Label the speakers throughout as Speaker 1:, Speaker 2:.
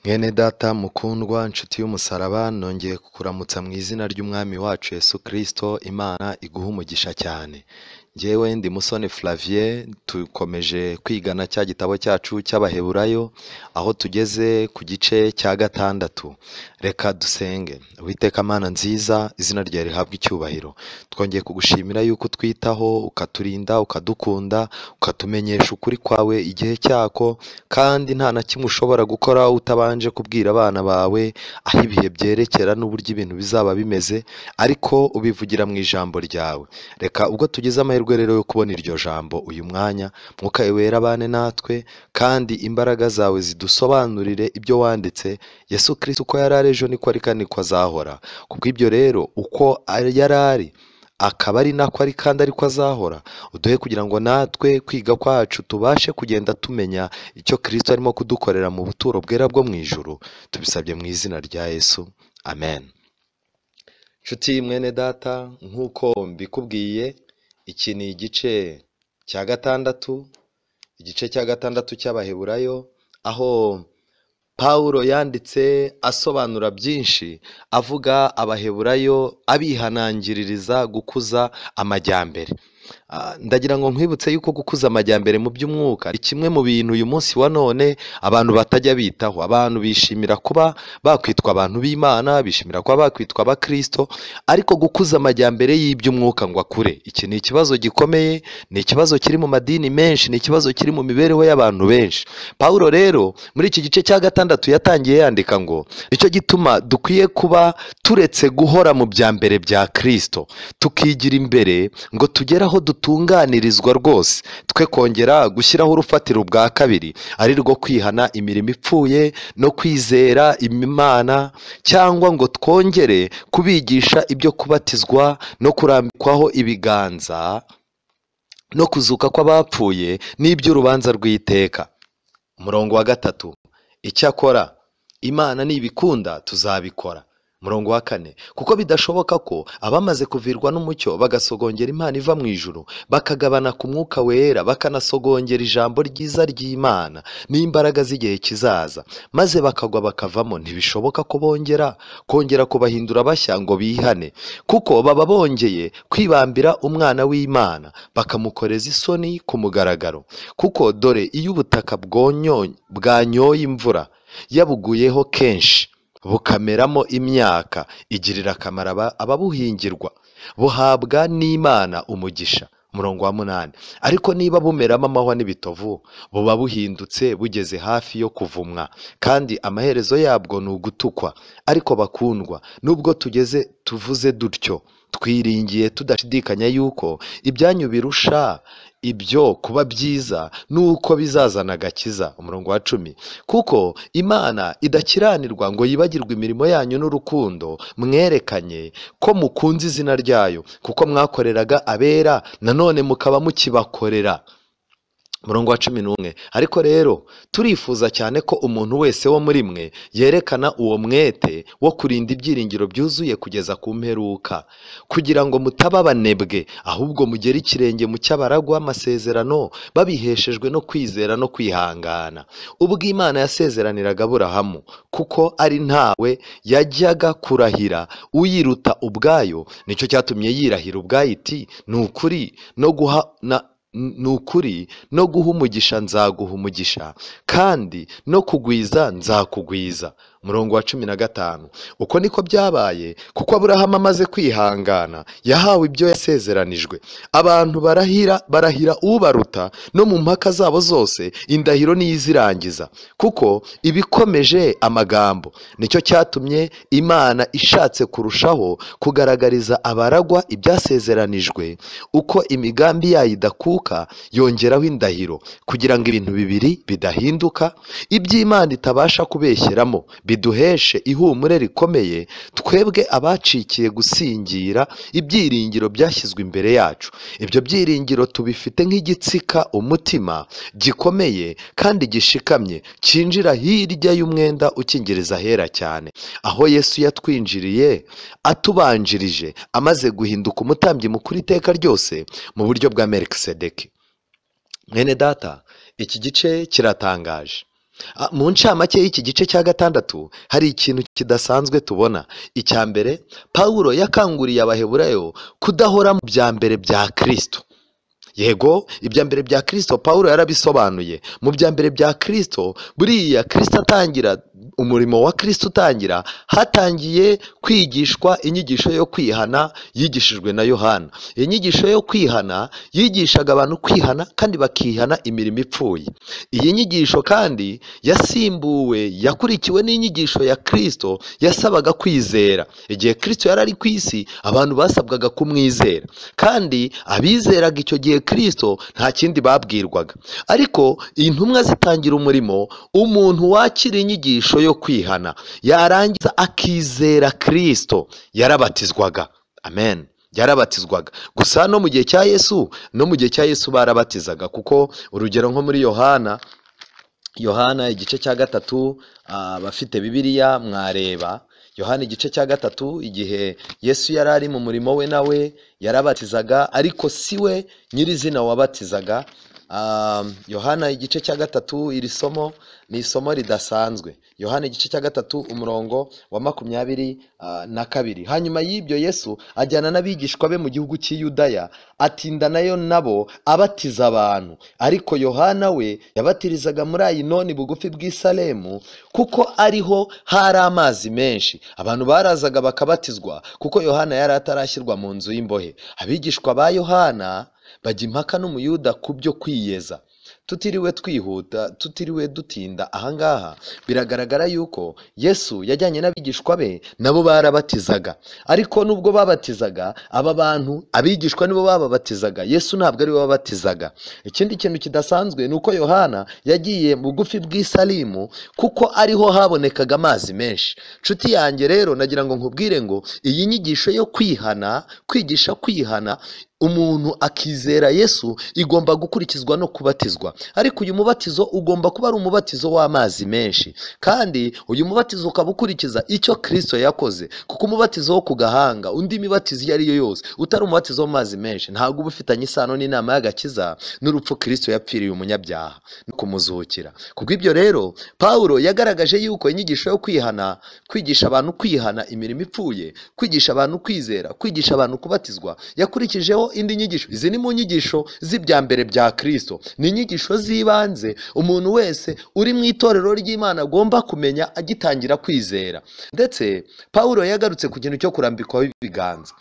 Speaker 1: Mwene data mukundwa nshuti y'umusaraba, nongeye kukuramutsa mu izina ry'Umwami wacu Yesu Kristo. Imana iguhe umugisha cyane. Njyewe ndi Musoni Flavien, dukomeje kwigana cya gitabo cyacu cy'Abaheburayo, aho tugeze ku gice cya 6. Reka dusenge. Uwiteka Mana nziza, izina ryawe rihabwe icyubahiro. Twongeye kugushimira yuko utwitaho, ukaturinda, ukadukunda, ukatumenyesha ukuri kwawe igihe cyako, kandi nta na kimwe ushobora gukora utabanje kubwira abana bawe aho ibihe byerekera n'uburyo ibintu bizaba bimeze, ariko ubivugira mu ijambo ryawe. Reka ubwo tugize amahirwe rero yo kubona iryo jambo uyu mwanya, Mwuka wera abane natwe, kandi imbaraga zawe zidusobanurire ibyo wanditse. Yesu Kristo uko yari ari ejo niko ari kandi niko azahora. Kubw'ibyo rero, uko yari ari akaba ari nako ari kandi ariko azahora, uduhe kugira ngo natwe kwiga kwacu tubashe kugenda tumenya icyo Kristo arimo kudukorera mu buturo bwera bwo mu ijuru. Tubisabye mu izina rya Yesu, amen. Nshuti mwene data, nk'uko mbikubwiye, iki ni igice cya 6, igice cya 6 cy'Abaheburayo, aho Pawulo yanditse asobanura byinshi, avuga Abaheburayo abihanangiririza gukuza amajyambere. Ndagira ngo nkwibutse yuko gukuza amajyambere mu by'umwuka ni kimwe mu bintu uyu munsi wa none abantu batajya bitaho. Abantu bishimira kuba bakwitwa abantu b'Imana, bishimira kuba bakwitwa abakristo, ariko gukuza amajyambere y'iby'umwuka ngo akure, iki ni ikibazo gikomeye, ni ikibazo kiri mu madini menshi, ni ikibazo kiri mu mibereho y'abantu benshi. Pawulo rero muri iki gice cya 6 yatangiye yandika ngo nicyo gituma dukwiye kuba turetse guhora mu bya mbere bya Kristo, tukigira imbere ngo tugere aho dutunganirizwa rwose, twe kongera gushyiraho urufatiro bwa kabiri, ari rwo kwihana imirimo ipfuye no kwizera Imana, cyangwa ngo twongere kubigisha ibyo kubatizwa no kurambikwaho ibiganza no kuzuka kw'abapfuye n'iby'urubanza rw'iteka. Umurongo wa 3, icyakora Imana nibikunda tuzabikora. Umurongo wa 4, kuko bidashoboka ko abamaze kuvirwa n'umucyo bagasogongera Imana iva mu ijuru, bakagabana ku mwuka wera, bakanasogongera ijambo ryiza ry'Imana n'imbaraga z'igihe kizaza, maze bakagwa bakavamo, ntibishoboka ko bongera kongera kubahindura bashya ngo bihane, kuko baba bongeye kwibambira umwana w'Imana, bakamukoreza isoni ku mugaragaro. Kuko dore iyo ubutaka bwanyoye imvura yabuguyeho kenshi, bukameramo imyaka, igirira akamaro ababuhingirwa, buhabwa n'Imana umugisha. Umurongo wa 8, ariko niba bumeramo amahwa n'ibitovu, buba buhindutse bugeze hafi yo kuvumwa, kandi amaherezo yabwo ni ugutukwa. Ariko bakundwa, nubwo tugeze tuvuze dutyo, twiringiye tudashidikanya yuko ibyanyu birusha ibyo kuba byiza, nuko bizazana agakiza. Umurongo wa 10, kuko Imana idakiranirwa ngo yibagirwe imirimo yanyu n'urukundo mwerekanye ko mukunze izina ryayo, kuko mwakoreraga abera nanone mukaba mukibakorera. Umurongo wa 11, ariko rero turifuza cyane ko umuntu wese wo muri mwe yerekana uwo mwete wo kurinda ibyiringiro byuzuye kugeza ku mperuka, kugira ngo mutaba abanebwe, ahubwo mugere ikirenge mu cy'abaragwa amasezerano babiheshejwe no kwizera no kwihangana. Ubwo Imana yasezeraniraga Aburahamu, kuko ari ntawe yajyaga kurahira uyiruta ubwayo, nicyo cyatumye yirahira ubwayo iti, ni ukuri no guha na ni ukuri no guha umugisha nzaguha umugisha, kandi no kugwiza nzakugwiza. Umurongo wa 15, uko niko byabaye, kuko Aburahamu amaze kwihangana yahawe ibyo yasezeranijwe. Abantu barahira ubaruta, no mu mpaka zabo zose indahiro niyizirangiza, kuko ibikomeje amagambo. Nicyo cyatumye Imana ishatse kurushaho kugaragariza abaragwa ibyasezeranijwe, uko imigambi yayo idakuka, yongeraho indahiro, kugira ngo ibintu bibiri bidahinduka, iby'Imana itabasha kubeshyeramo, biduheshe ihumure rikomeye twebwe abacikiye gusingira ibyiringiro byashyizwe imbere yacu. Ibyo byiringiro tubifite nk'igitsika umutima gikomeye kandi gishikamye, cyinjira hirya y'umwenda ukingiriza ahera cyane, aho Yesu yatwinjiriye atubanjirije, amaze guhinduka umutambyi mukuru iteka ryose mu buryo bwa Melikisedeki. Mwene data, iki gice kiratangaje. Mu ncamake y'iki gice cya 6 hari ikintu kidasanzwe tubona. Icya mbere, Pawulo yakanguriye Abaheburayo kudahora mu bya mbere bya Kristo. Yego, ibya mbere bya Kristo Pawulo yarabisobanuye. Mu bya mbere bya Kristo, buriya Kristo atangira umurimo wa Kristo utangira, hatangiye kwigishwa inyigisho yo kwihana yigishijwe na Yohana. Inyigisho yo kwihana yigishaga abantu kwihana kandi bakihana imirimo ipfuye. Iyi nyigisho kandi yasimbuwe, yakurikiwe n'inyigisho ya Kristo yasabaga kwizera. Igihe Kristo yari ari ku isi, abantu basabwaga kumwizera, kandi abizeraga icyo gihe Kristo nta kindi babwirwaga. Ariko intumwa zitangira umurimo, umuntu wakira inyigisho yo kwihana yarangiza akizera Kristo yarabatizwaga. Amen. Yarabatizwaga. Gusa no mu gihe cya Yesu, no mu gihe cya Yesu barabatizaga, kuko urugero nko muri Yohana igice cya 3, abafite Bibiliya mwareba Yohana igice cya 3, igihe Yesu yari ari mu murimo we nawe yarabatizaga, ariko si we nyirizina wabatizaga. Yohana igice cya 3, iri somo ni isomo ridasanzwe. Yohana igice cya 3 umurongo wa 22. Hanyuma y'ibyo Yesu ajyana n'abigishwa be mu gihugu cy'i Yudaya, atinda nayo nabo abatiza abantu. Ariko Yohana we yabatirizaga muri Ayinoni bugufi bw'i Salemu, kuko ariho hari amazi menshi. Abantu barazaga bakabatizwa, kuko Yohana yari atarashyirwa mu nzu y'imbohe. Abigishwa ba Yohana bajya impaka n'Umuyuda ku byo kwiyeza. Tutiriwe twihuta, tutiriwe dutinda ahangaha, biragaragara yuko Yesu yajyanye n'abigishwa be, nabo barabatizaga. Ariko nubwo babatizaga, aba bantu abigishwa nibo bababatizaga, Yesu ntabwo ari we wabatizaga. Ikindi kintu kidasanzwe ni uko Yohana yagiye bugufi bw'i Salimu, kuko ariho habonekaga amazi menshi. Nshuti yanjye rero, nagira ngo nkubwire ngo iyi nyigisho yo kwihana, kwigisha kwihana umuntu akizera Yesu, igomba gukurikizwa no kubatizwa. Ariko uyu mubatizo ugomba kuba ari umubatizo w'amazi menshi, kandi uyu mubatizo ukaba ukurikiza icyo Kristo yakoze. Kuko umubatizo wo ku gahanga, undi mibatizo iyo ari yo yose utari umubatizo w'amazi menshi, ntabwo uba ufitanye isano n'inama y'agakiza n'urupfu Kristo yapfiriye umunyabyaha no kumuzukira. Kubw'ibyo rero, Pawulo yagaragaje yuko inyigisho yo kwihana, kwigisha abantu kwihana imirimo ipfuye, kwigisha abantu kwizera, kwigisha abantu kubatizwa, yakurikijeho indi nyigisho. Izi ni mu nyigisho z'ibya mbere bya Kristo, ni inyigisho z'ibanze umuntu wese uri mu itorero ry'Imana agomba kumenya agitangira kwizera. Ndetse Pawulo yagarutse ku kintu cyo kurambikwaho ibiganza.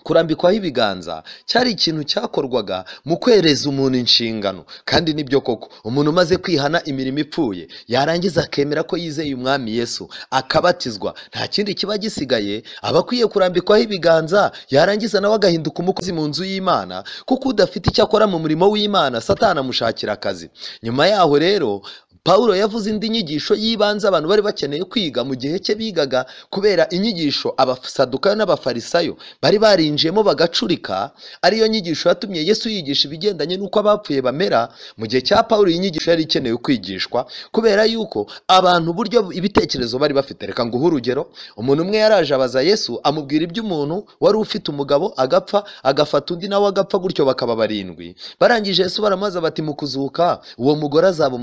Speaker 1: Kurambikwaho ibiganza cyari ikintu cyakorwaga mu kwereza umuntu inshingano, kandi nibyo koko. Umuntu umaze kwihana imirimo ipfuye yarangiza akemera ko yizeye Umwami Yesu akabatizwa, nta kindi kiba gisigaye, aba akwiye kurambikwaho ibiganza, yarangiza nawe agahinduka umukozi mu nzu y'Imana, kuko udafite icyo akora mu murimo w'Imana Satani amushakira akazi. Nyuma yaho rero Pawulo yavuze indi nyigisho y'ibanze abantu bari bakeneye kwiga mu gihe cye bigaga, kubera inyigisho abasadukayo n'abafarisayo bari barinjiyemo bagacurika, ariyo nyigisho yatumye Yesu yigisha ibigendanye n'uko abapfuye bamera. Mu gihe cya Pawulo iyi nyigisho yari ikenewe kwigishwa, kubera yuko abantu uburyo ibitekerezo bari bafite. Reka nguhe urugero, umuntu umwe yaraje abaza Yesu, amubwira iby'umuntu wari ufite umugabo agapfa, agafata undi nawe agapfa, gutyo bakaba 7. Barangije Yesu baramaza bati, mu kuzuka uwo mugore azaba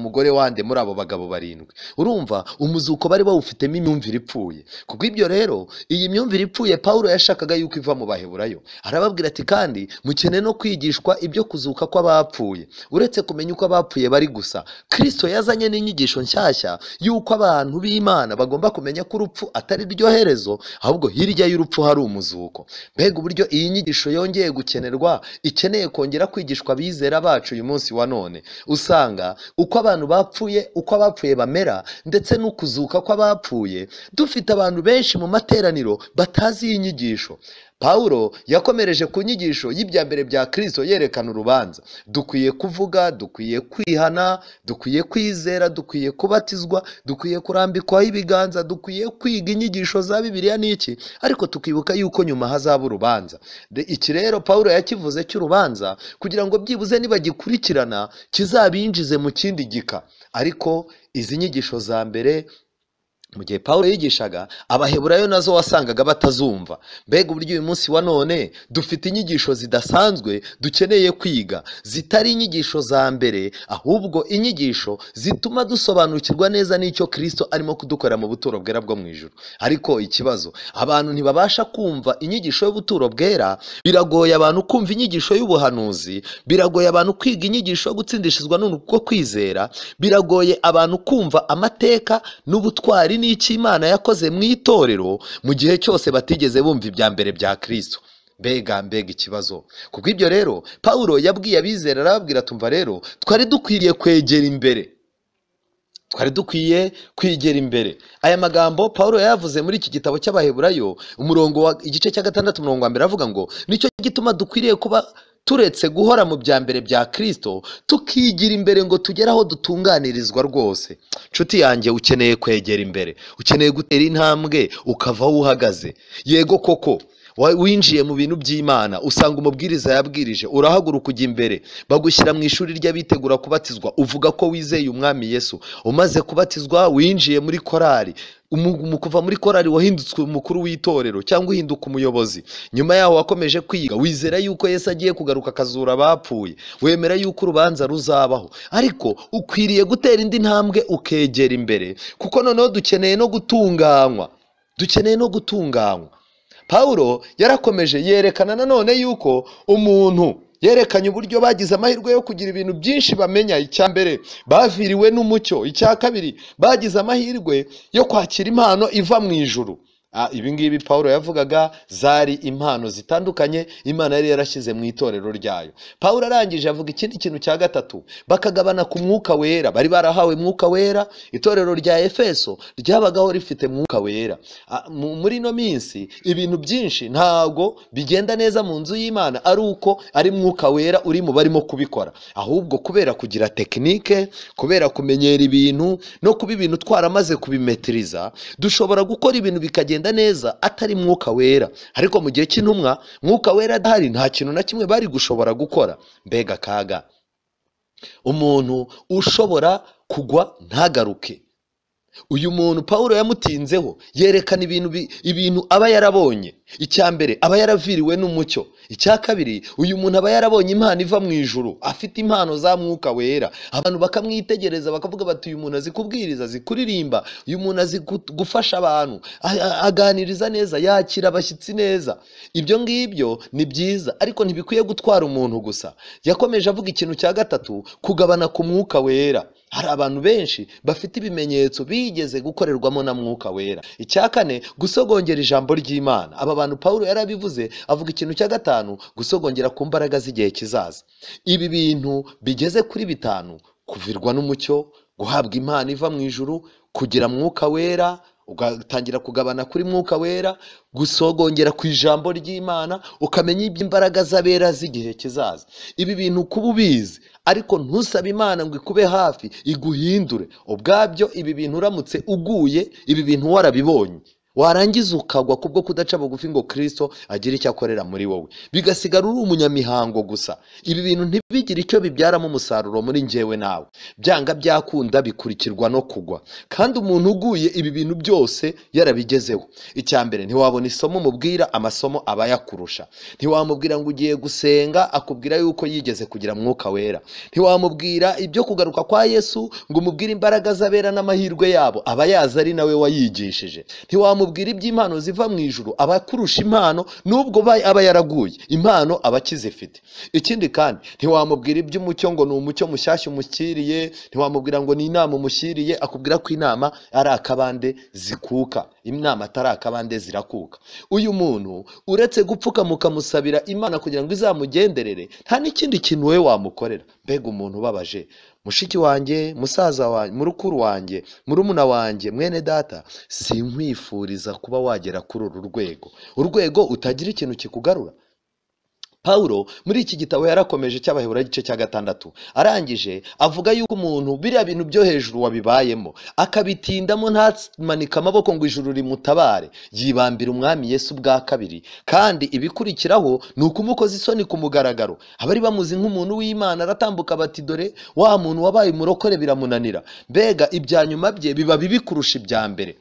Speaker 1: umugore wande muri abo bagabo 7? Urumva umuzuko bari bawufitemo imyumvire ipfuye. Kubw'ibyo rero, iyi myumvire ipfuye Pawulo yashakaga yuko iva mu Baheburayo. Arababwira ati, kandi mukene no kwigishwa ibyo kuzuka kw'abapfuye. Uretse kumenya uko abapfuye bari gusa, Kristo yazanye n'inyigisho nshyashya yuko abantu b'Imana bagomba kumenya ko urupfu atari ryo herezo, ahubwo hirya y'urupfu hari umuzuko. Mbega uburyo iyi nyigisho yongeye gukenerwa, ikeneye kongera kwigishwa abizera bacu uyu munsi wa none. Usanga uko abantu bapfuye, uko abapfuye bamera, ndetse n'ukuzuka kw'abapfuye, dufite abantu benshi mu materaniro batazi iyi nyigisho. Pawulo yakomereje ku nyigisho y'ibya mbere bya Kristo yerekana urubanza. Dukwiye kuvuga, dukwiye kwihana, dukwiye kwizera, dukwiye kubatizwa, dukwiye kurambikwaho ibiganza, dukwiye kwiga inyigisho za Bibiliya n'iki, ariko tukibuka yuko nyuma hazaba urubanza. Iki rero Pawulo yakivuze cy'urubanza kugira ngo byibuze nibagikurikirana kizabinjize mu kindi gika. Ariko izi nyigisho za mbere Mu gihe Pawulo yigishaga Abaheburayo nazo wasangaga batazumva. Mbega uburyo uyu munsi wa none dufite inyigisho zidasanzwe dukeneye kwiga, zitari inyigisho za mbere, ahubwo inyigisho zituma dusobanukirwa neza n'icyo Kristo arimo kudukorera mu buturo bwera bwo mu ijuru. Ariko ikibazo, abantu ntibabasha kumva inyigisho y'ubuturo bwera, biragoye abantu kumva inyigisho y'ubuhanuzi, biragoye abantu kwiga inyigisho yo gutsindishizwa n'ubwo kwizera, biragoye abantu kumva amateka n'ubutwari n'icyo Imana yakoze mu itorero mu gihe cyose batigeze bumva ibya mbere bya Kristo. Mbega ikibazo. Kubw'ibyo rero Pawulo yabwiye abizera, arababwira tumva rero twari dukwiriye kwegera imbere, twari dukwiye kwegera imbere. Aya magambo Pawulo yayavuze muri iki gitabo cy'Abaheburayo, umurongo wa igice cya 6 umurongo wa 1, avuga ngo nicyo gituma dukwiriye kuba turetse guhora mu bya mbere bya Kristo, tukigira imbere ngo tugere aho dutunganirizwa rwose. Nshuti yanjye, ukeneye kwegera imbere, ukeneye gutera intambwe ukava aho uhagaze. Yego koko winjiye mu bintu by'Imana, usanga umubwiriza yabwirije, urahaguruka ujya imbere, bagushyira mu ishuri ry'abitegura kubatizwa, uvuga ko wizeye Umwami Yesu. Umaze kubatizwa winjiye muri korali, mu kuva muri korali wahindutse umukuru w'itorero cyangwa uhinduka umuyobozi. Nyuma yaho wakomeje kwiga, wizera yuko Yesu agiye kugaruka akazura abapfuye, wemera yuko urubanza ruzabaho. Ariko ukwiriye gutera indi ntambwe ukegera imbere, kuko noneho dukeneye no gutunganywa, dukeneye no gutunganywa. Pawulo yarakomeje yerekana nanone yuko umuntu yerekanye uburyo bagize amahirwe yo kugira ibintu byinshi bamenya. Icya mbere, baviriwe n'umucyo. Icya kabiri, bagize amahirwe yo kwakira impano iva mu ijuru. Ibi ngibi Pawulo yavugaga zari impano zitandukanye Imana yari yarashyize mu itorero ryayo. Pawulo arangije avuga ikindi kintu cya gatatu, bakagabana ku mwuka wera. Bari barahawe mwuka wera. Itorero rya Efeso ryabagaho rifite mwuka wera. Muri ino minsi ibintu byinshi ntago bigenda neza mu nzu y'Imana ari uko ari mwuka wera uri mu barimo kubikora, ahubwo kubera kugira tekinike, kubera kumenyera ibintu no kuba ibintu twaramaze kubimetiriza, dushobora gukora ibintu bikagenda neza atari mwuka wera. Ariko mu gihe cy'intumwa mwuka wera adahari, nta kintu na kimwe bari gushobora gukora. Mbega kaga, umuntu ushobora kugwa ntagaruke. Uyu muntu Pawulo yamutinzeho, yerekana ibintu aba yarabonye. Icya mbere, aba yaraviriwe n'umucyo. Icya kabiri, uyu muntu aba yarabonye impano iva mu ijuru, afite impano za mwuka wera. Abantu bakamwitegereza bakavuga bati uyu muntu azi kubwiriza, azi kuririmba, uyu muntu azi gufasha abantu, aganiriza neza, yakira abashyitsi neza. Ibyo ngibyo ni byiza, ariko ntibikwiye gutwara umuntu gusa. Yakomeje avuga ikintu cya gatatu, kugabana ku mwuka wera. Hari abantu benshi bafite ibimenyetso bigeze gukorerwamo na mwuka wera. Icya kane, gusogongera ijambo ry'Imana. Aba bantu Pawulo yarabivuze. Avuga ikintu cya gatanu, gusogongera ku mbaraga z'igihe kizaza. Ibi bintu bigeze kuri 5: kuvirwa n'umucyo, guhabwa impano iva mu ijuru, kugira mwuka wera, ugatangira kugabana kuri mwuka wera, gusogongera ku ijambo ry'Imana, ukamenya iby'imbaraga z'abera z'igihe kizaza. Ibi bintu kuba ubizi, ariko ntusabe Imana ngo ikube hafi iguhindure. Ubwabyo ibi bintu uramutse uguye, ibi bintu warabibonye, warangiza ukagwa kubwo kudaca bugufi ngo Kristo agire icyo akorera muri wowe, bigasigara uri umunyamihango gusa. Ibi bintu ntibigire icyo bibyaramo umusaruro muri njyewe nawe. Byanga byakunda bikurikirwa no kugwa. Kandi umuntu uguye ibi bintu byose yarabigezeho. Icya mbere, ntiwabona isomo umubwira, amasomo aba yakurusha. Ntiwamubwira ngo ugiye gusenga, akubwira yuko yigeze kugira mwuka wera. Ntiwamubwira ibyo kugaruka kwa Yesu ngo umubwire imbaraga z'abera n'amahirwe yabo, aba yazi ari nawe wayigishije. Ntiwamubwira iby'impano ziva mu ijuru, aba akurusha impano nubwo aba yaraguye, impano aba akizifite. Ikindi kandi, ntiwamubwira iby'umucyo ngo ni umucyo mushyashya umushyiriye, ntiwamubwira ngo ni inama umushyiriye, akubwira ko inama ari akabande zikuka, inama atari akabande zirakuka. Uyu muntu uretse gupfuka mukamusabira Imana kugira ngo izamugenderere, nta n'ikindi kintu wowe wamukorera. Mbega umuntu ubabaje! Mushiki wanjye, musaza wanjye, murukuru wanjye, murumuna wanjye, mwene data, sinkwifuriza kuba wagera kuri uru rwego, urwego utagira ikintu kikugarura. Pawulo muri iki gitabo yarakomeje cy'Abaheburayo igice cya 6, arangije avuga yuko umuntu biriya bintu byo hejuru wabibayemo akabitindamo, ntamanika amaboko ngo ijuru rimutabare, yibambira Umwami Yesu bwa kabiri. Kandi ibikurikiraho ni ukumukoza isoni ku mugaragaro. Abari bamuzi nk'umuntu w'Imana aratambuka bati dore wa muntu wabaye umurokore biramunanira. Mbega ibya nyuma bye biba bibi kurusha ibya mbere.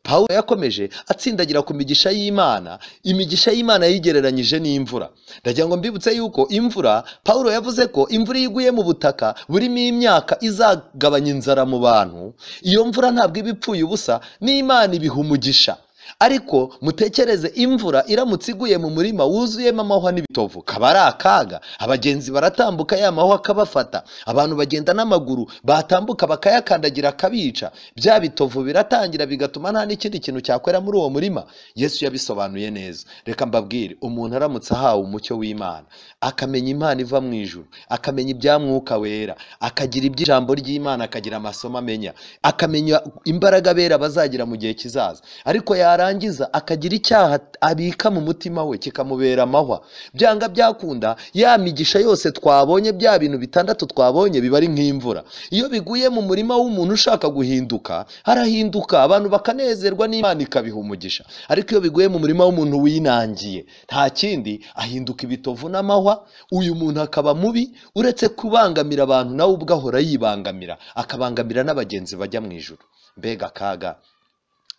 Speaker 1: Pawulo yakomeje atsindagira ku migisha y'Imana. Imigisha y'Imana yigereranyije n'imvura. Ndagira ngo mbibutse yuko imvura, Pawulo yavuze ko imvura iyo iguye mu butaka burimo imyaka izagabanya inzara mu bantu, iyo mvura ntabwo iba ipfuye ubusa, n'Imana ibiha umugisha. Ariko mutekereze imvura iramutse iguye mu murima wuzuyemo amahwa n'ibitovu, kaba ari akaga. Abagenzi baratambuka ya mahwa akabafata, abantu bagenda n'amaguru batambuka bakayakandagira akabica, bya bitovu biratangira bigatuma nta n'ikindi kintu cyakwera muri uwo murima. Yesu yabisobanuye neza. Reka mbabwire, umuntu aramutse ahawe umucyo w'Imana, akamenya Imana iva mu ijuru, akamenya ibya Mwuka Wera, akagira iby'ijambo ry'Imana, akagira amasomo amenya, akamenya imbaraga abera bazagira mu gihe kizaza, ariko yarangiza akagira icyaha abika mu mutima we kikamubera amahwa, byanga byakunda ya migisha yose twabonye, bya bintu bitandatu twabonye biba ari nk'imvura. Iyo biguye mu murima w'umuntu ushaka guhinduka, arahinduka, abantu bakanezerwa n'Imana ikabiha umugisha. Ariko iyo biguye mu murima w'umuntu winangiye, nta kindi, ahinduka ibitovu n'amahwa. Uyu muntu akaba mubi, uretse kubangamira abantu nawe ubwo ahora yibangamira, akabangamira n'abagenzi bajya mu ijuru. Mbega akaga!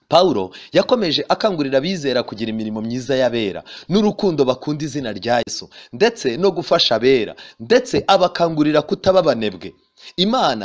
Speaker 1: Pawulo yakomeje akangurira abizera kugira imirimo myiza y'abera n'urukundo bakunda izina rya Yesu, ndetse no gufasha abera, ndetse abakangurira kutaba abanebwe. Imana,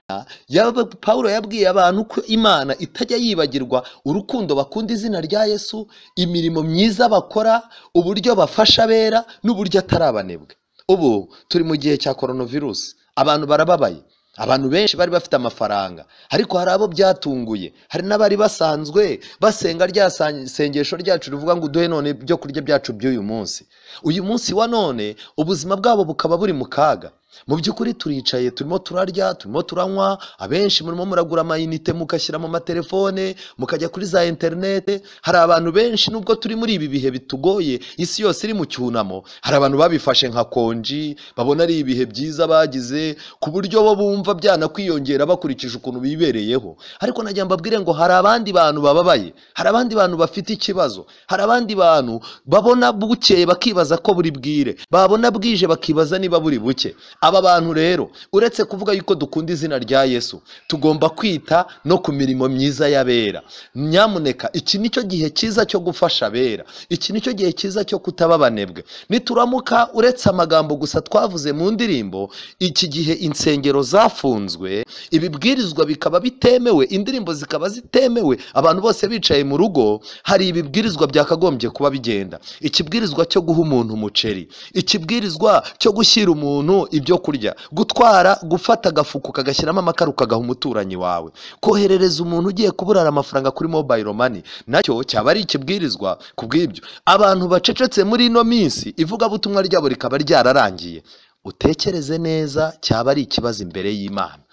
Speaker 1: Pawulo yabwiye abantu ko Imana itajya yibagirwa urukundo bakunda izina rya Yesu, imirimo myiza bakora, uburyo bafasha abera n'uburyo atari abanebwe. Ubu turi mu gihe cya coronavirus, abantu barababaye. Abantu benshi bari bafite amafaranga, ariko hari abo byatunguye, hari n'abari basanzwe basenga rya sengesho ryacu rivuga ngo uduhe none ibyo kurya byacu by'uyu munsi. Uyu munsi wa none ubuzima bwabo bukaba buri mu kaga. Mu by'ukuri turicaye, turimo turarya, turimo turanywa, abenshi murimo muragura amayinite mugashyira mu matelefone, mukajya kuri za interinete. Hari abantu benshi nubwo turi muri ibi bihe bitugoye, isi yose iri mu cyunamo, hari abantu babifashe nka konji, babona ari ibihe byiza bagize, ku buryo bo bumva byanakwiyongera bakurikije ukuntu bibereyeho. Ariko najya mbabwire ngo hari abandi bantu bababaye, hari abandi bantu bafite ikibazo, hari abandi bantu babona bukeye bakibaza ko buri bwire, babona bwije bakibaza niba buri buke. Aba bantu rero, uretse kuvuga yuko dukunda izina rya Yesu, tugomba kwita no ku mirimo myiza y'abera. Nyamuneka, iki nicyo gihe cyiza cyo gufasha abera, iki nicyo gihe cyiza cyo kutaba abanebwe. Nituramuka uretse amagambo gusa twavuze mu ndirimbo, iki gihe insengero zafunzwe, ibibwirizwa bikaba bitemewe, indirimbo zikaba zitemewe, abantu bose bicaye mu rugo, hari ibibwirizwa byakagombye kuba bigenda. Ikibwirizwa cyo guha umuntu umuceri, ikibwirizwa cyo gushyira umuntu ibyo kurya, gutwara, gufata agafuko kagashyiramo amakara ukagaha umuturanyi wawe, koherereza umuntu ugiye kuburara amafaranga kuri mobile money, nacyo cyaba ari ikibwirizwa. Kubw'ibyo abantu bacecetse muri ino minsi, ivugabutumwa ryabo rikaba ryararangiye, utekereze neza, cyaba ari ikibazo imbere y'Imana.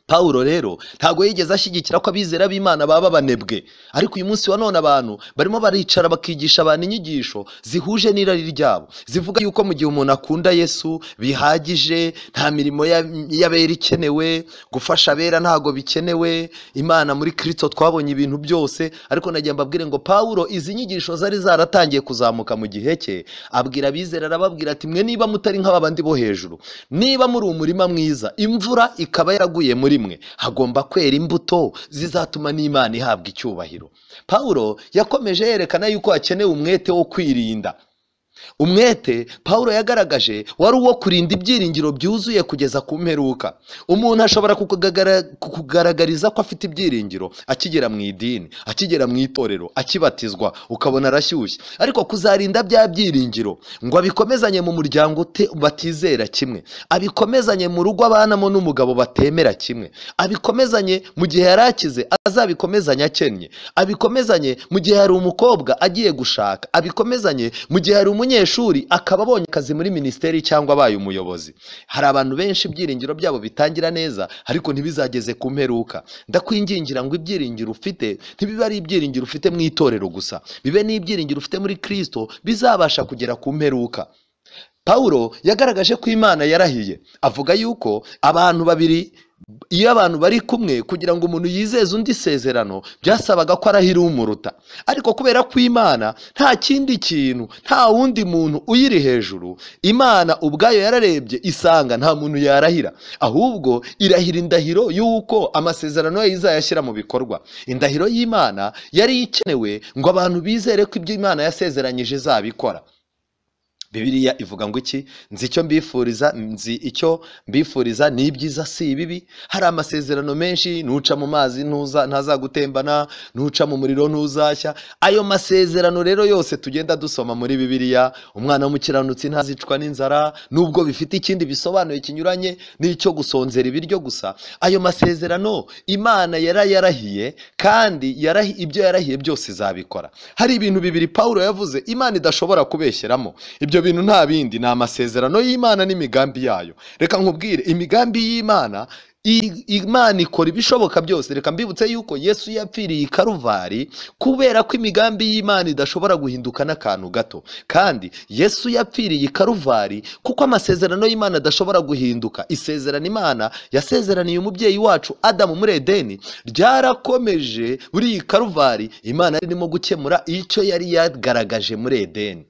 Speaker 1: Pawulo rero ntabwo yigeze ashyigikira ko abizera b'Imana baba banebwe, ariko uyu munsi wa none abantu barimo baricara bakigisha abantu inyigisho zihuje n'irari ryabo, zivuga yuko mu gihe umuntu akunda Yesu bihagije, nta mirimo y'abera ikenewe, gufasha abera ntabwo bikenewe, Imana muri Kristo twabonye ibintu byose. Ariko nagiye mbabwire ngo Pawulo izi nyigisho zari zaratangiye kuzamuka mu gihe cye, abwira abizera arababwira ati mwe niba mutari nk'aba bandi bo hejuru, niba muri umurima mwiza, imvura ikaba yaraguye muri mwe, hagomba kwera imbuto zizatuma n'Imana ihabwa icyubahiro. Pawulo yakomeje yerekana yuko hakenewe umwete wo kwirinda. Umwete Pawulo yagaragaje wari uwo kurinda ibyiringiro byuzuye kugeza ku mperuka. Umuntu ashobora kukugaragariza ko afite ibyiringiro akigera mu idini, akigera mu itorero, akibatizwa, ukabona arashyushye, ariko kuzarinda bya byiringiro ngo abikomezanye mu muryango batizera kimwe, abikomezanye mu rugo abanamo n'umugabo batemera kimwe, abikomezanye mu gihe yari akize, azabikomezanye akennye, abikomezanye mu gihe hari umukobwa agiye gushaka, abikomezanye mu gihe hari umunyeshuri akaba abonye akazi muri minisiteri cyangwa abaye umuyobozi. Hari abantu benshi ibyiringiro byabo bitangira neza ariko ntibizageze ku mperuka. Ndakwingingira ngo ibyiringiro ufite ntibibe ari ibyiringiro ufite mu itorero gusa, bibe n'ibyiringiro ufite muri Kristo bizabasha kugera ku mperuka. Pawulo yagaragaje ko Imana yarahiye, avuga yuko abantu babiri Iyo abantu bari kumwe, kugira ngo umuntu yizeze undi isezerano, byasabaga ko arahira umuruta. Ariko kubera ko Imana nta kindi kintu, nta wundi muntu uyiri hejuru, Imana ubwayo yararebye isanga nta muntu yarahira, ahubwo irahira indahiro y'uko amasezerano yayo izayashyira mu bikorwa. Indahiro y'Imana yari ikenewe ngo abantu bizere ko ibyo Imana yasezeranyije izabikora. Bibiliya ivuga ngo iki? Nzi icyo mbifuriza, nzi icyo mbifuriza ni ibyiza si ibibi. Hari amasezerano menshi, ntuca mu mazi ntazagutembana, ntuca mu muriro ntuzashya. Ayo masezerano rero yose tugenda dusoma muri Bibiliya, umwana w'umukiranutsi ntazicwa n'inzara, nubwo bifite ikindi bisobanuye kinyuranye n'icyo gusonzera ibiryo gusa. Ayo masezerano Imana yarayarahiye, kandi ibyo yarahiye byose izabikora. Hari ibintu bibiri Pawulo yavuze Imana idashobora kubeshyeramo. Ibyo bintu nta bindi, ni amasezerano y'Imana n'imigambi yayo. Reka nkubwire, imigambi y'Imana, Imana ikora ibishoboka byose. Reka mbibutse yuko Yesu yapfiriye i Karuvari kubera ko imigambi y'Imana idashobora guhinduka n'akantu gato. Kandi Yesu yapfiriye i Karuvari kuko amasezerano y'Imana adashobora guhinduka. Isezerano Imana yasezeraniye umubyeyi wacu Adamu muri Edeni ryarakomeje muri iyi Karuvari. Imana irimo gukemura icyo yari yagaragaje muri Edeni.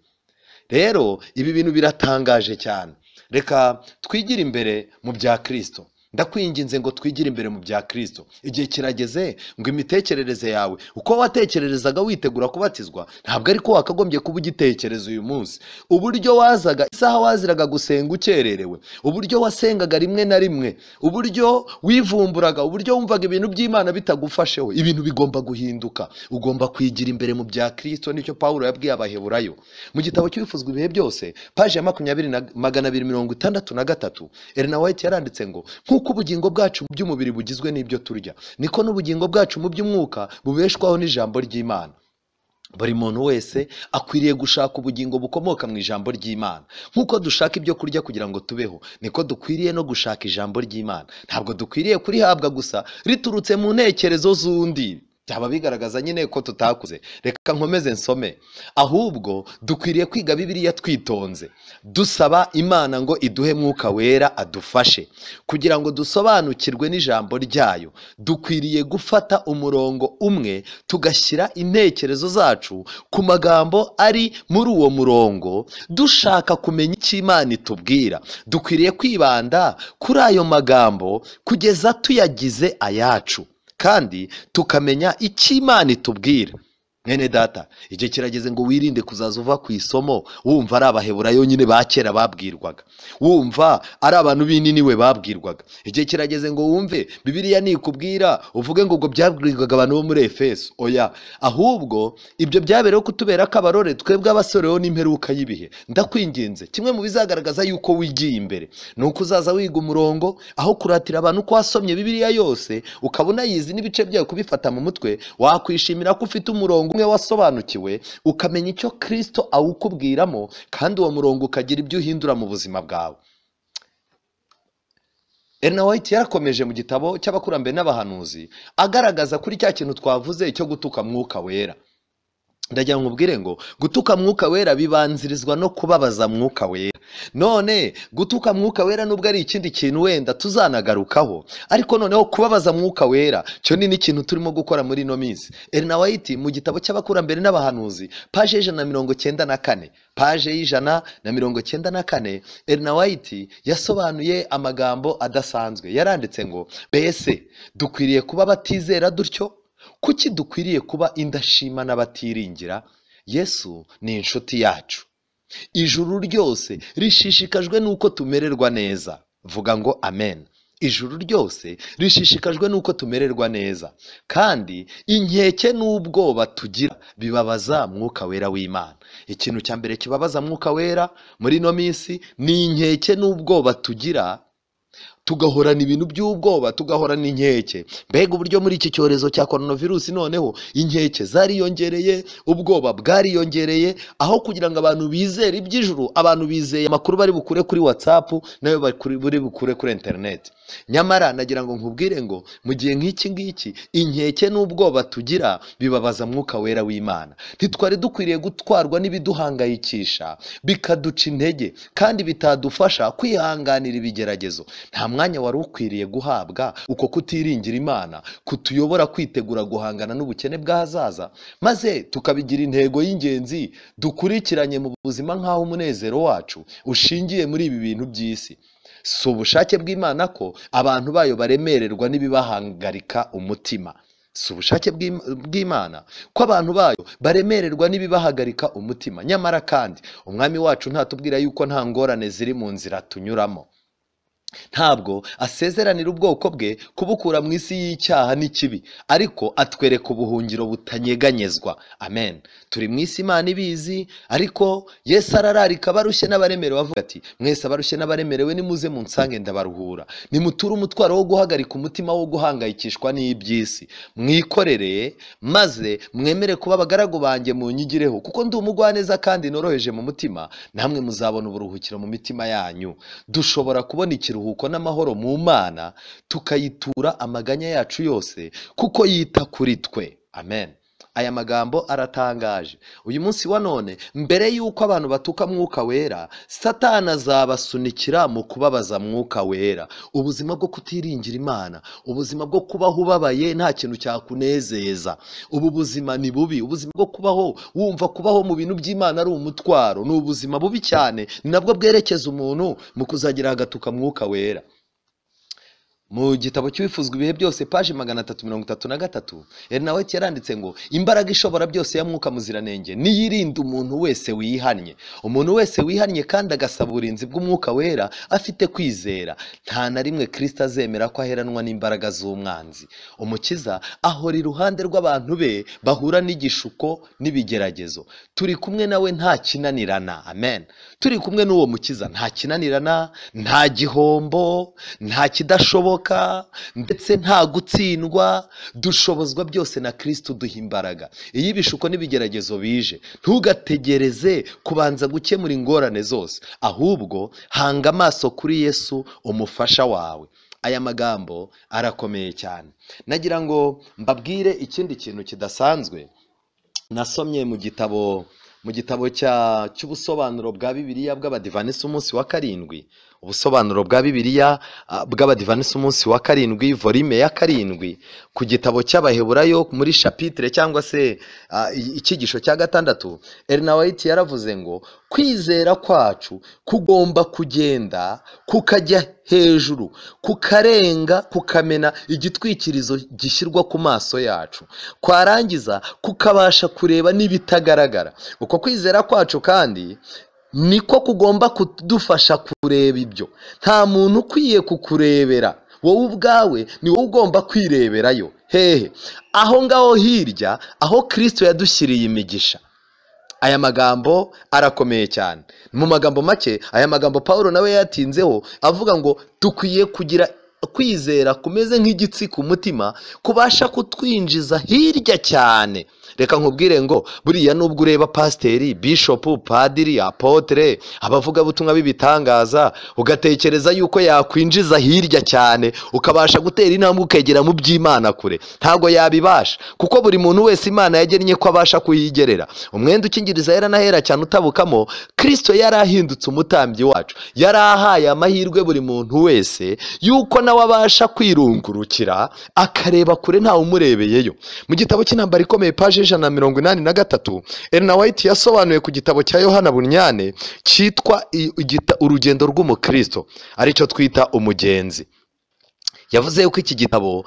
Speaker 1: Rero ibi bintu biratangaje cyane. Reka twigire imbere mu bya Kristo. Ndakwinginze ngo twigire imbere mu bya Kristo. Igihe kirageze ngo imitekerereze yawe, uko watekererezaga witegura kubatizwa, ntabwo ariko wakagombye kuba ugitekereza uyu munsi. Uburyo wazaga, isaha waziraga gusenga ukererewe, uburyo wasengaga rimwe na rimwe, uburyo wivumburaga, uburyo wumvaga ibintu by'Imana bitagufasheho, ibintu bigomba guhinduka. Ugomba kwigira imbere mu bya Kristo. Nicyo Pawulo yabwiye Abaheburayo mu gitabo cy'Ibifuzwa ibihe byose, paje ya 263, Elena White yaranditse ngo nk'uko ubugingo bwacu mu by'umubiri bugizwe n'ibyo turya, niko n'ubugingo bwacu mu by'umwuka bubeshwaho n'ijambo ry'Imana. Buri muntu wese akwiriye gushaka ubugingo bukomoka mu ijambo ry'Imana. Nk'uko dushaka ibyo kurya kugira ngo tubeho, niko dukwiriye no gushaka ijambo ry'Imana. Ntabwo dukwiriye kurihabwa gusa riturutse mu ntekerezo z'undi, byaba bigaragaza nyine ko tutakuze. Reka nkomeze nsome. Ahubwo dukwiriye kwiga Bibiliya twitonze, dusaba Imana ngo iduhe Mwuka Wera adufashe kugira ngo dusobanukirwe n'ijambo ryayo. Dukwiriye gufata umurongo umwe tugashyira intekerezo zacu ku magambo ari muri uwo murongo, dushaka kumenya icyo Imana itubwira. Dukwiriye kwibanda kuri ayo magambo kugeza tuyagize ayacu, kandi tukamenya icyo Imana itubwira. Mwene data, igihe kirageze ngo wirinde kuzaza uva ku isomo wumva ari Abaheburayo nyine ba kera babwirwaga, wumva ari abantu b'Ininiwe babwirwaga. Igihe kirageze ngo wumve Bibiliya nikubwira uvuge ngo ubwo byabwirwaga abantu bo muri Efeso. Oya, ahubwo ibyo byabereyeho kutubera akabarore twebwe abasoreho n'imperuka y'ibihe. Ndakwinginze, kimwe mu bizagaragaza yuko wigiye imbere ni uko uzaza wiga umurongo, aho kuratira abantu ko wasomye Bibiliya yose ukabona yizi n'ibice byayo kubifata mu mutwe. Wakwishimira ko ufite umurongo umwe wasobanukiwe, ukamenya icyo Kristo awukubwiramo, kandi uwo murongo ukagira ibyo uhindura mu buzima bwawe. Elena White yarakomeje mu gitabo cy'Abakurambere n'Abahanuzi, agaragaza kuri cya kintu twavuze cyo gutuka Mwuka Wera. Ndagira ngo nkubwire ngo gutuka Mwuka Wera bibanzirizwa no kubabaza Mwuka Wera. None gutuka Mwuka Wera nubwo ari ikindi kintu wenda tuzanagarukaho, ariko noneho kubabaza Mwuka Wera cyo ni n'ikintu turimo gukora muri ino minsi. Elena White mu gitabo cy'Abakurambere n'Abahanuzi, paje 194, paje 194, Elena White yasobanuye amagambo adasanzwe. Yaranditse ngo mbese dukwiriye kuba batizera dutyo? Kuki dukwiriye kuba indashima n'abatiringira? Yesu ni inshuti yacu. Ijuru ryose rishishikajwe n'uko tumererwa neza. Vuga ngo amen. Ijuru ryose rishishikajwe n'uko tumererwa neza, kandi inkeke n'ubwoba tugira bibabaza Mwuka Wera w'Imana. Ikintu cya mbere kibabaza Mwuka Wera muri ino minsi ni inkeke n'ubwoba tugira, tugahorana ibintu by'ubwoba, tugahorana inkeke. Mbega uburyo muri iki cyorezo cya coronavirus noneho inkeke zariyongereye, ubwoba bwariyongereye. Aho kugira ngo abantu bizere iby'ijuru, abantu bizeye amakuru bari bukure kuri WhatsApp nayo bari bukure kuri internet. Nyamara nagira ngo nkubwire ngo mu gihe nk'iki ngiki inkeke n'ubwoba tugira bibabaza Mwuka Wera w'Imana. Ntitwari dukwiriye gutwarwa n'ibiduhangayikisha bikaduca intege, kandi bitadufasha kwihanganira ibigeragezo. Nta Umwanya wari ukwiriye guhabwa uko kutiringira Imana kutuyobora kwitegura guhangana n'ubukene bw'ahazaza, maze tukabigira intego y'ingenzi dukurikiranye mu buzima nk'aho umunezero wacu ushingiye muri ibi bintu by'isi. Si ubushake bw'Imana ko abantu bayo baremererwa n'ibibahangarika umutima. Si ubushake bw'Imana ko abantu bayo baremererwa n'ibibahagarika umutima. Nyamara kandi umwami wacu ntatubwira yuko nta ngorane ziri mu nzira tunyuramo. Ntabwo asezeranira ubwoko bwe kubukura mu isi y'icyaha n'ikibi, ariko atwereka ubuhungiro butanyeganyezwa. Amen. Turi mu isi Imana ibizi, ariko Yesu arararika abarushye n'abaremerewe avuga ati mwese abarushye n'abaremerewe nimuze munsange ndabaruhura. Nimuture umutwaro wo guhagarika umutima wo guhangayikishwa n'iby'isi, mwikorere maze mwemere kuba abagaragu banjye munyigireho, kuko ndi umugwaneza kandi noroheje mu mutima, namwe muzabona uburuhukiro mu mitima yanyu. Dushobora kubona ikiruhuko n'amahoro mu Mana, tukayitura amaganya yacu yose, kuko yita kuri twe. Amen. Aya magambo aratangaje. Uyu munsi wa none, mbere y'uko abantu batuka Mwuka Wera, Satani azabasunikira mu kubabaza Mwuka Wera. Ubuzima bwo kutiringira Imana, ubuzima bwo kubaho ubabaye nta kintu cyakunezeza, ubu buzima ni bubi. Ubuzima bwo kubaho wumva kubaho mu bintu by'Imana ari umutwaro, ni ubuzima bubi cyane, ni nabwo bwerekeza umuntu mu kuzagira agatuka Mwuka Wera. Mu gitabo cy'Uwifuzwa ibihe byose, paji 333, Ellen White yaranditse ngo imbaraga ishobora byose ya Mwuka Muziranenge niyirinda umuntu wese wihannye. Umuntu wese wihannye kandi agasaba uburinzi bw'Umwuka Wera afite kwizera, nta na rimwe Kristo azemera ko aheranwa n'imbaraga z'umwanzi. Umukiza ahora iruhande rw'abantu be bahura n'igishuko n'ibigeragezo. Turi kumwe nawe nta kinanirana. Amen. Turi kumwe n'uwo Mukiza nta kinanirana, nta gihombo, nta kidashoboka, ndetse nta gutsindwa. Dushobozwa byose na Kristo duha imbaraga. Iyo ibishuko n'ibigeragezo bije, ntugategereze kubanza gukemura ingorane zose, ahubwo hanga amaso kuri Yesu umufasha wawe. Aya magambo arakomeye cyane. Nagira ngo mbabwire ikindi kintu kidasanzwe nasomye mu gitabo cy'ubusobanuro bwa Bibiliya bw'Abadivanisi umunsi wa 7, ubusobanuro bwa Bibiliya bw'Abadivanisi umunsi wa 7, volume ya 7, ku gitabo cy'Abaheburayo muri chapitre cyangwa se icyigisho cya 6, Ellen White yaravuze ngo kwizera kwacu kugomba kugenda kukajya hejuru, kukarenga, kukamena igitwikirizo gishyirwa ku maso yacu, kwarangiza kukabasha kureba n'ibitagaragara. Uko kwizera kwacu kandi niko kugomba kudufasha kureba ibyo. Nta muntu ukwiye kukurebera, wowe ubwawe ni wowe ugomba kwireberayo. Hehe? Aho ngaho hirya, aho Kristo yadushyiriye imigisha. Aya magambo arakomeye cyane. Mu magambo make, aya magambo Paulo nawe yatinzeho avuga ngo dukwiye kugira kwizera kumeze nk'igitsi ku mutima, kubasha kutwinjiza hirya cyane. Reka nkubwire ngo buriya nubwo ureba pasiteri, bishopu, padiri, apotre, abavugabutumwa b'ibitangaza, ugatekereza yuko yakwinjiza hirya cyane, ukabasha gutera intambwe ukegera mu by'Imana kure, ntabwo yabibasha, kuko buri muntu wese Imana yagennye ko abasha kuyigerera. Umwenda ukingiriza yera n'ahera cyane utabukamo, Kristo yarahindutse umutambyi wacu, yarahaye amahirwe buri muntu wese yuko nawe abasha kwirungurukira akareba kure ntawe umurebeyeyo. Mu gitabo cy'Intambara Ikomeye, paje 183, Ellen White yasobanuye ku gitabo cya Yohana Bunyane cyitwa Urugendo rw'Umukristo, aricyo twita Umugenzi. Yavuze yuko iki gitabo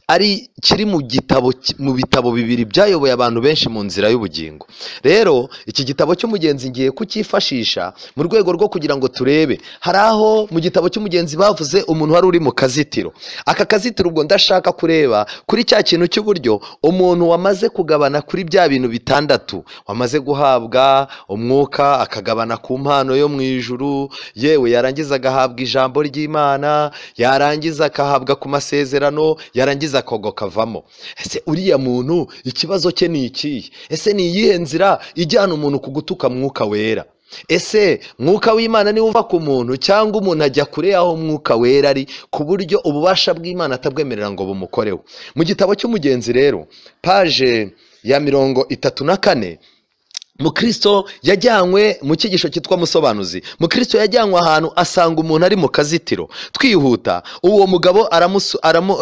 Speaker 1: ari kiri mu gitabo mu bitabo bibiri byayoboye abantu benshi mu nzira y'ubugingo. Rero iki gitabo cy'Umugenzi ngiye kucyifashisha mu rwego rwo kugira ngo turebe. Hari aho mu gitabo cy'Umugenzi bavuze umuntu wari uri mu kazitiro. Aka kazitiro ubwo ndashaka kureba kuri cya kintu cy'uburyo umuntu wamaze kugabana kuri bya bintu bitandatu, wamaze guhabwa umwuka akagabana ku mpano yo mu ijuru, yewe yarangiza agahabwa ijambo ry'Imana, yarangiza akahabwa ku masezerano, yarangiza akavamo. Ese uriya muntu ikibazo cye ni ikihe? Ese ni iyihe nzira ijyana umuntu ku gutuka Mwuka Wera? Ese Mwuka w'Imana niwe uva ku muntu, cyangwa umuntu ajya kure aho Mwuka Wera ari, ku buryo ububasha bw'Imana atabwemerera ngo bumukoreho? Mu gitabo cy'Umugenzi rero, paje ya 34, Mukristo yajyanywe mu cyigisho cyitwa musobanuzi. Mukristo yajyanywe ahantu asanga umuntu ari mu kazitiro. Twihuta, uwo mugabo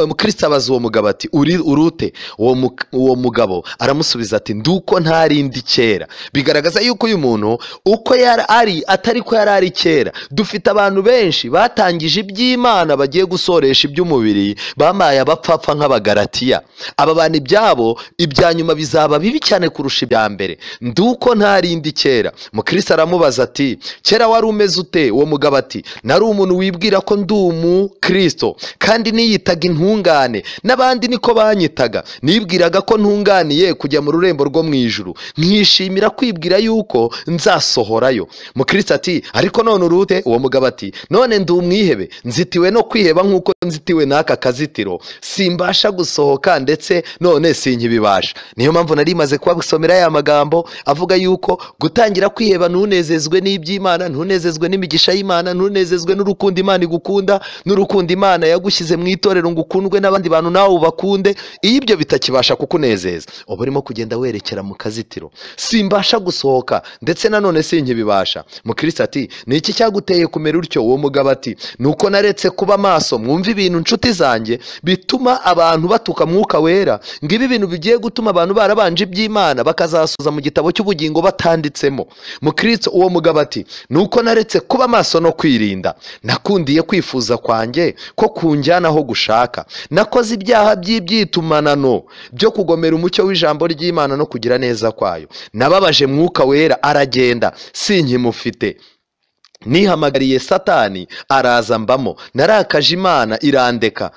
Speaker 1: Mukristo abaza uwo mugabo ati uri urute? Uwo mugabo aramusubiza ati nduko ntarindi kera. Bigaragaza yuko uyu muntu uko yari ari atari ko yari ari kera. Dufite abantu benshi batangije iby'Imana bagiye gusoresha iby'umubiri, bamaye abapfapfa nk'Abagalatiya. Aba bantu ibyabo ibya nyuma bizaba bibi cyane kurusha ibya mbere. Nduko ntarindi kera. Mukristo aramubaza ati kera wari umeze ute? Uwo mugabo ati nari umuntu wibwira ko ndi umukristo kandi niyitaga intungane, n'abandi niko banyitaga. Nibwiraga ko ntunganiye kujya mu rurembo rwo mu ijuru, nkishimira kwibwira yuko nzasohorayo. Mukristo ati ariko none urute? Uwo mugabo ati none ndi umwihebe, nzitiwe no kwiheba nk'uko nzitiwe n'aka kazitiro, simbasha gusohoka ndetse none sinkibibasha. Niyo mpamvu nari maze kubasomera aya magambo avuga yuko gutangira kwiheba, ntunezezwe n'iby'Imana, ntunezezwe n'imigisha y'Imana, ntunezezwe n'urukundo Imana igukunda, n'urukundo Imana yagushyize mu itorero ngo ukundwe n'abandi bantu nawe ubakunde. Iyo ibyo bitakibasha kukunezeza, uba urimo kugenda werekera mu kazitiro. Simbasha gusohoka ndetse nanone sinkibibasha. Mukristo ati ni iki cyaguteye kumera utyo? Uwo mugabo ati nuko naretse kuba maso. Mwumve ibintu nshuti zanjye bituma abantu batuka Mwuka Wera. Ngibi ibintu bigiye gutuma abantu barabanje iby'Imana bakazasoza mu gitabo cy'ubugingo batanditsemo. Mukristo uwo mugabo ati nuko naretse kuba maso no kwirinda, nakundiye kwifuza kwanjye ko kunjyana aho gushaka, nakoze ibyaha by'ibyitumanano byo kugomera umucyo w'ijambo ry'Imana no kugira neza kwayo, nababaje Mwuka Wera aragenda sinkimufite, nihamagariye Satani araza mbamo, narakaje Imana irandeka,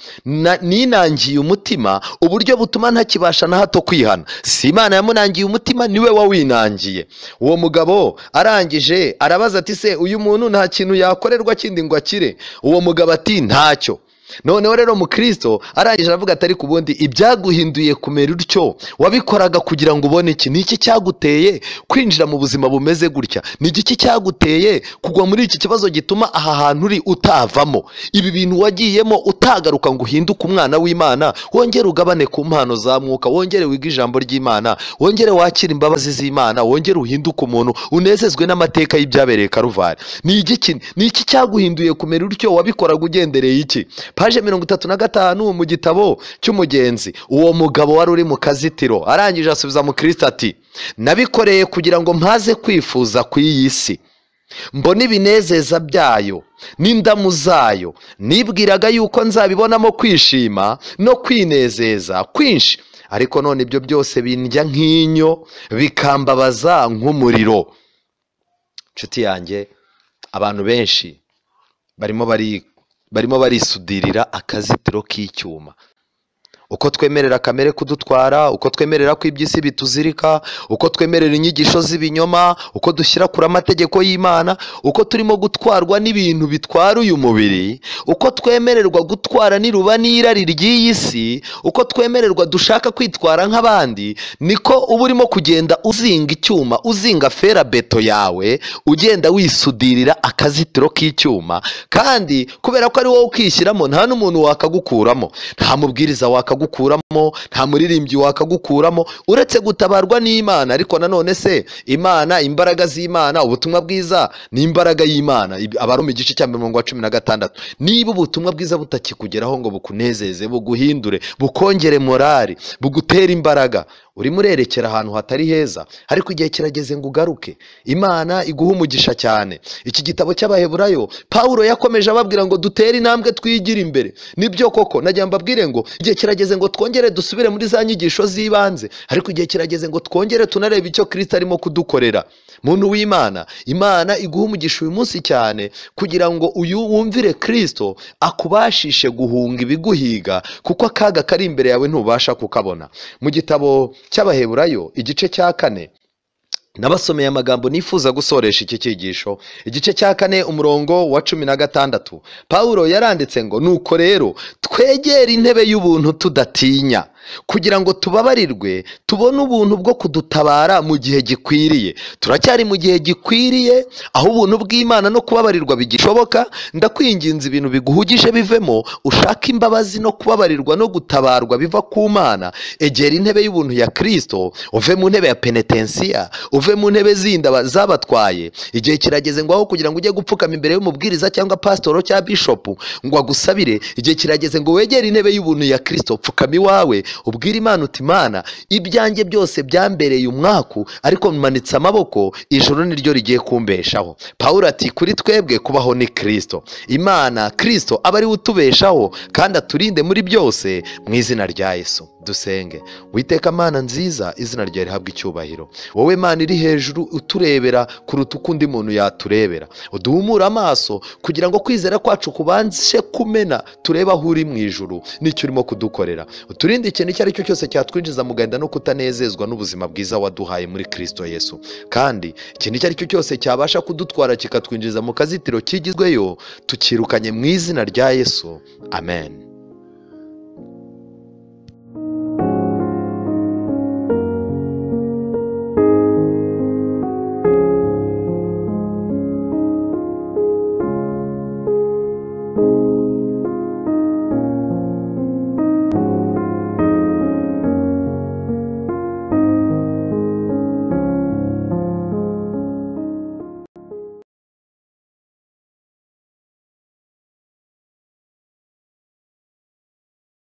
Speaker 1: ninangiye umutima uburyo butuma ntakibasha na hato kwihana. Si Imana yamunangiye umutima, niwe wawinangiye. Uwo mugabo arangije arabaza ati se uyu muntu nta kintu yakorerwa kindi ngo akire? Uwo mugabo ati ntacyo. Noneho rero Mukristo arangije aravuga ati ariko ubundi ibyaguhinduye kumera utyo wabikoraga kugira ngo ubone iki? Ni iki cyaguteye kwinjira mu buzima bumeze gutya? Ni iki cyaguteye kugwa muri iki kibazo gituma aha hantu uri utavamo? Ibi bintu wagiyemo utagaruka ngo uhinduke umwana w'Imana, wongere ugabane ku mpano za Mwuka, wongere wige ijambo ry'Imana, wongere wakire imbabazi z'Imana, wongere uhinduke umuntu unezezwe n'amateka y'ibyabereye Karuvari. Ni iki, ni iki cyaguhinduye kumera utyo? Wabikoraga ugendereye iki? Paje 35 mu gitabo cy'umugenzi. Uwo mugabo wari uri mu kazitiro arangije asubiza Mukristo ati nabikoreye kugira ngo mpaze kwifuza kw'iyi si, mbone ibinezeza byayo n'indamu zayo, nibwiraga yuko nzabibonamo kwishima no kwinezeza kwinshi, ariko none ibyo byose bindya nk'inyo bikambabaza nk'umuriro. Nshuti yanjye, abantu benshi barimo barisudirira akazitiro k'icyuma. Uko twemerera kamere kudutwara, uko twemerera ko iby'isi bituzirika, uko twemerera inyigisho z'ibinyoma, uko dushyira kure amategeko y'Imana, uko turimo gutwarwa n'ibintu bitwara uyu mubiri, uko twemererwa gutwara n'iruba n'irari ry'iyi si, uko twemererwa dushaka kwitwara nk'abandi, niko uba urimo kugenda uzinga icyuma, uzinga ferabeto yawe, ugenda wisudirira akazitiro k'icyuma. Kandi kubera ko ari wowe ukishyiramo, nta n'umuntu wakagukuramo, nta mubwiriza wakagukuramo, nta muririmbyi wakagukuramo, uretse gutabarwa n'Imana. Ariko nanone se Imana, imbaraga z'Imana, ubutumwa bwiza ni imbaraga y'Imana. Abaroma igice cya 16. Niba ubutumwa bwiza butakikugeraho ngo bukunezeze, buguhindure, bukongere morali, bugutere imbaraga, urimo urerekera ahantu hatari heza. Ariko igihe kirageze ngo ugaruke. Imana iguha umugisha cyane. Iki gitabo cy'Abaheburayo, Pawulo yakomeje ababwira ngo dutere intambwe twigire imbere. Nibyo koko, nagira mbabwire ngo igihe kirageze ngo twongere dusubire muri za nyigisho z'ibanze, ariko igihe kirageze ngo twongere tunarebe icyo Kristo arimo kudukorera. Muntu w'Imana, Imana iguha umugisha uyu munsi cyane kugira ngo uyu wumvire Kristo akubashishe guhunga ibiguhiga, kuko akaga kari imbere yawe ntubasha kukabona. Mu gitabo cy'Abaheburayo igice cya 4 nabasomeye amagambo nifuza gusoresha iki cyigisho. Igice cya 4 umurongo wa 16, Pawulo yaranditse ngo nuko rero twegere intebe y'ubuntu tudatinya, kugira ngo tubabarirwe, tubone ubuntu bwo kudutabara mu gihe gikwiriye. Turacyari mu gihe gikwiriye aho ubuntu bw'Imana no kubabarirwa bigishoboka. Ndakwinginze ibintu biguhugije bivemo, ushake imbabazi no kubabarirwa no gutabarwa biva ku Mana. Egera intebe y'ubuntu ya Kristo, uve mu ntebe ya penetensiya, uve mu ntebe zindi zabatwaye. Igihe kirageze ngo aho kugira ngo ujye gupfukama imbere y'umubwiriza cyangwa pasitoro cyangwa bishopu ngo agusabire, igihe kirageze ngo wegere intebe y'ubuntu ya Kristo, pfukama iwawe, ubwire Imana uti Mana, ibyanjye byose byambereye umwaku, ariko manitse amaboko, ijuru niryo rigiye kumbeshaho. Pawulo ati kuri twebwe kubaho ni Kristo. Imana Kristo aba ari we utubeshaho kandi aturinde muri byose mu izina rya Yesu. Dusenge. Witeka Mana nziza, izina ryawe rihabwe icyubahiro. Wowe Mana iri hejuru uturebera kuruta uko undi muntu yaturebera, uduhumure amaso kugira ngo kwizera kwacu kubanze kumena, turebe aho uri mu ijuru n'icyo urimo kudukorera. Uturinde ikintu icyo ari cyo cyose cyatwinjiza mu gahinda no kutanezezwa n'ubuzima bwiza waduhaye muri Kristo Yesu. Kandi ikintu icyo ari cyo cyose cyabasha kudutwara kikatwinjiza mu kazitiro kigizweyo, tukirukanye mu izina rya Yesu. Amen.